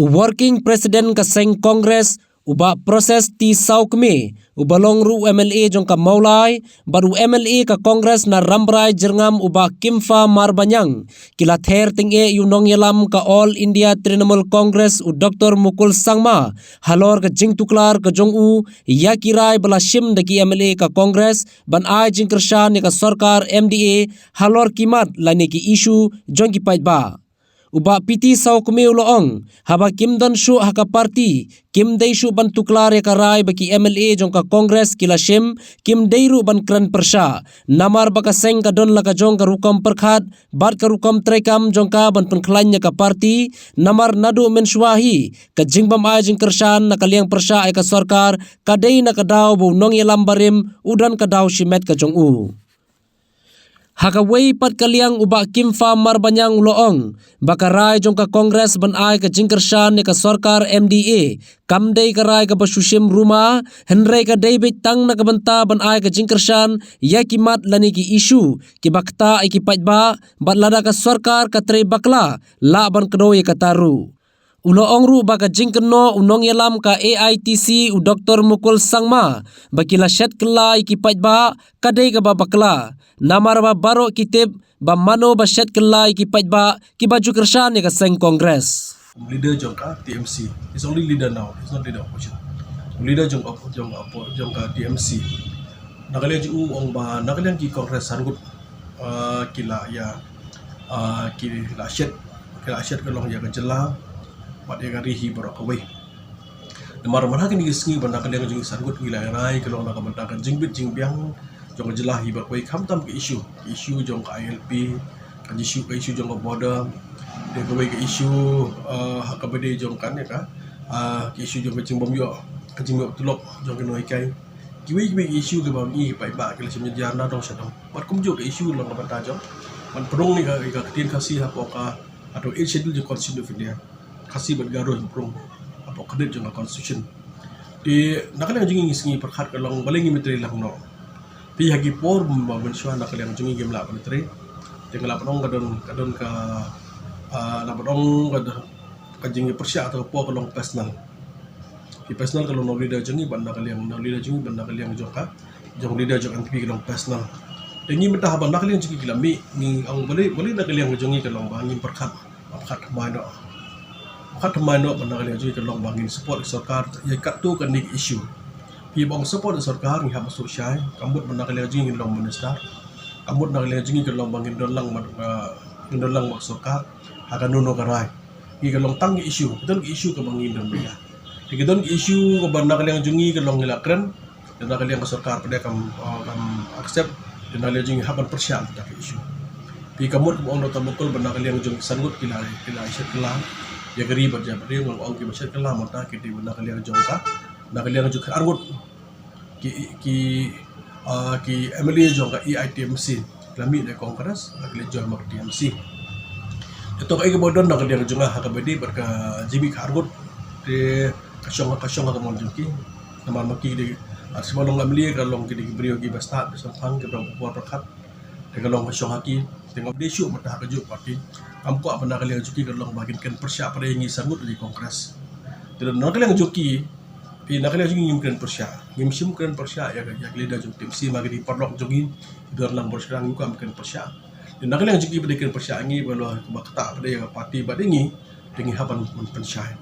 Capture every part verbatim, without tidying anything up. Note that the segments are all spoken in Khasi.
U Working President ka seng Congress, u Bah Proses T Sawkmie, uba long ruh u M L A jong ka Mawlai, bad u M L A ka Congress na Rambrai Jyrngam, u Bah Kimfa Marbaniang, ki la ther tyngeh ïa u nongïalam ka All India Trinamool Congress, u Doctor Mukul Sangma, halor ka jingtuklar ka jong u ïa ki rai ba la shim da ki M L A ka Congress ban ai jingkyrshan ïa ka sorkar M D A halor ki mat lane ki issue jong ki paidbah. U Bah P T Sawkmie u la ong, haba kim don shuh ha ka party, kim dei shuh ban tuklar ïa ka rai ba ki M L A jong ka Congress ki la shim, kim dei ruh ban kren pyrshah. Namar ba ka seng ka don la ka jong ka rukom pyrkhat bad ka rukom treikam jong ka ban pynkhlaiñ ïa ka party, namar naduh mynshuwa hi ka jingbym ai jingkyrshan na ka liang pyrshah ïa ka sorkar ka dei na ka daw ba u nongïalam barim u don ka daw shimet ka jong u. Ha kawei pat ka liang, u Bah Kimfa Marbaniang u la ong ba ka rai jong ka Congress ban ai ka jingkyrshan ïa ka sorkar M D A kam dei ka rai kaba shu shim ruma, hynrei ka dei beit tang na ka bynta ban ai ka jingkyrshan ïa ki mat lane ki issue kiba ktah ïa ki paidbah, bad lada ka sorkar ka trei bakla, lah ban kdew ïa kata ruh. U la ong ruh ba ka jingkynnoh u nongïalam ka A I T C, u Doctor Mukul Sangma, ba ki la shet kylla ïa ki paidbah ka dei kaba bakla. Namar ba baroh ki tip ba mano ba shet kylla ïa ki paidbah kiba ju kyrshan ïa ka seng Congress. Leader jong ka T M C. He's only leader now. He's not leader of opposition. Leader jong op-, jong op-, jong ka T M C. Na ka liang jong u, ong ba na ka liang ki Congress san ngut, ah, ki la ïa, ah, ki la shet, ki la shet ka long ïa ka jylla bad ïa ka ri hi baroh kawei. Namar man ha kine ki sngi ba na ka liang jong ki san ngut ki la rai ka long na ka bynta ka jingbit jingbiang jong ka jylla hi baroh kawei, khamtam ka issue, ka issue jong ka I L P, ka issue, ka issue jong ka border, te kawei ka issue, ah, ha kaba dei jong kane ka, ah, ka issue jong ka jingbym ïoh, ka jingbym ïoh tulop jong ki nonghikai. Kiwei kiwei ki issue kiba ngi ki paidbah ki la shim jynjar na dong sha dong. Bad kumjuh ka issue long ka bynta jong, ban pynrung ïa ka, ïa ka ktien Khasi hapoh ka, hapoh Eighth Schedule jong ka Constitution of India. Khasi bad Garo ban pynrung hapoh ka dei jong ka Constitution. Te na ka liang jong ngi, ngi sngew pyrkhat ka long balei ngim trei lang noh. Te ha ki por ba mynshuwa na ka liang jong ngi ngim lah ban trei. Te nga lah ban ong ka don, ka don ka, ah, lah ban ong ka don ka jingpyrshah, te ka por ka long personal. Ki personal ka long na u leader jong ngi bad na ka liang, na u leader jong ngi bad na ka liang jong ka, jong u leader jong N P P ka long personal. Te ngi mynta haba na ka liang jong ngi ki la mih, ngi ong balei, balei na ka liang jong ngi ka long ba ngim pyrkhat, pyrkhat thymmai noh. Pyrkhat thymmai noh ba na ka liang jong ngi ka long ba ngin support ïa sorkar ïa katto katne ka issue. Phi ba ong support ïa sorkar, ngi hap ban sngewshai. Ka mut ba na ka liang jong ngi ngin long minister. Ka mut na ka liang jong ngi ka long ba ngin don lang bad, ah, ngin don lang bad sorkar ha kano kano ka rai. Ngi ka long tang ka issue, ka don ka issue kaba ngi don beit ïa. Te ka don ka issue kaba na ka liang jong ngi ka long ngi la kren, te na ka liang ka sorkar pat de kam, ah, kam accept, te na ka liang jong ngi hap ban pyrshah ïa ka issue. Phi, ka mut kaba ong Doctor Mukul ba na ka liang jong ki san ngut ki la, ki la shet kylla ïa ka ri bad ïa ka ri, nga ong kiba shet kylla mynta ki dei ba na ka liang jong ka, na ka liang jong ki ar ngut ki, ki, ah, ki M L A jong ka A I T M C, la mih na Congress, la ki la join ma ka T M C. Te to kaei kaba don na ka liang jong nga ha kaba dei bad ka jingmih ka ar ngut, te ka shong, ka shong ha ka mon jong ki. Namar ma ki dei, ah, shuwa long M L A ka long ki dei ki briew kiba stad, ba shemphang, kiba bor pyrkhat. Te ka long ka shong ha ki, te ngam dei shuh mynta ha kajuh party. Ngam kwah ba na ka liang jong ki ka long ba kin kren pyrshah pat ïa ngi san ngut ri Congress. Te na ka liang jong ki, Phi, na ka liang jong ngi ngim kren pyrshah. Ngim shym kren pyrshah ïa ka, ïa ka leader jong T M C, ma ki dei paralok jong ngi, ki don lang bor shynrang, ngim kwah ban kren pyrshah. Te na ka liang jong ngi ba dei kren pyrshah ïa ngi, ba la, ba ktah pat ïa ka party bad ïa ngi, te ngi hap ban, ban pynshai.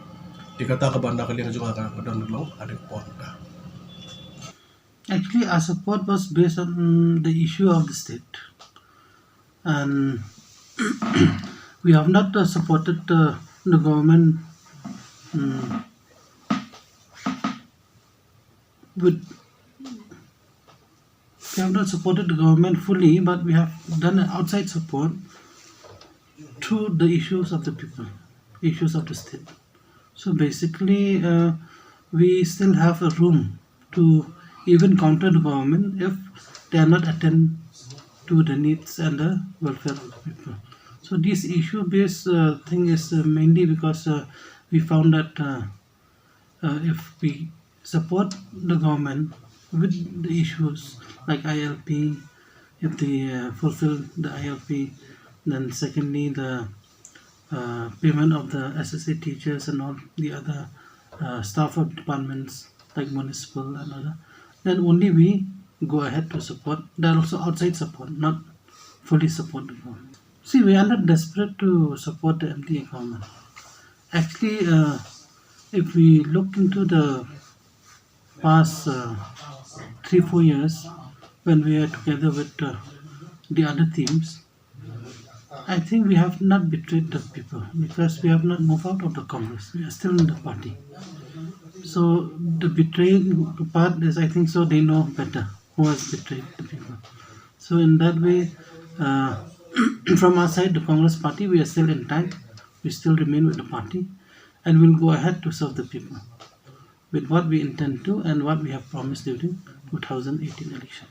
Te kata kaba na ka liang jong nga ka don ka long, ka dei ka por ka. Actually, our support was based on the issue of the state. And we have not, uh, supported, uh, the government, mm, with, we have not supported the government fully, but we have done an outside support to the issues of the people, issues of the state. So basically, uh, we still have a room to even counter the government if they are not attend to the needs and the welfare of the people. So this issue-based, uh, thing is, uh, mainly because, uh, we found that, uh, uh, if we support the government with the issues like I L P, if they, uh, fulfill the I L P, then secondly, the, uh, payment of the S S A teachers and all the other uh, staff of departments like municipal and other, then only we go ahead to support. That also outside support, not fully support the government. See, we are not desperate to support the M D A government. Actually, uh, if we look into the past uh, three, four years when we are together with uh, the other teams, I think we have not betrayed the people because we have not moved out of the Congress. We are still in the party. So the betraying part is, I think so, they know better who has betrayed the people. So in that way, uh, from our side, the Congress party, we are still intact. We still remain with the party and we'll go ahead to serve the people with what we intend to and what we have promised during two thousand eighteen election.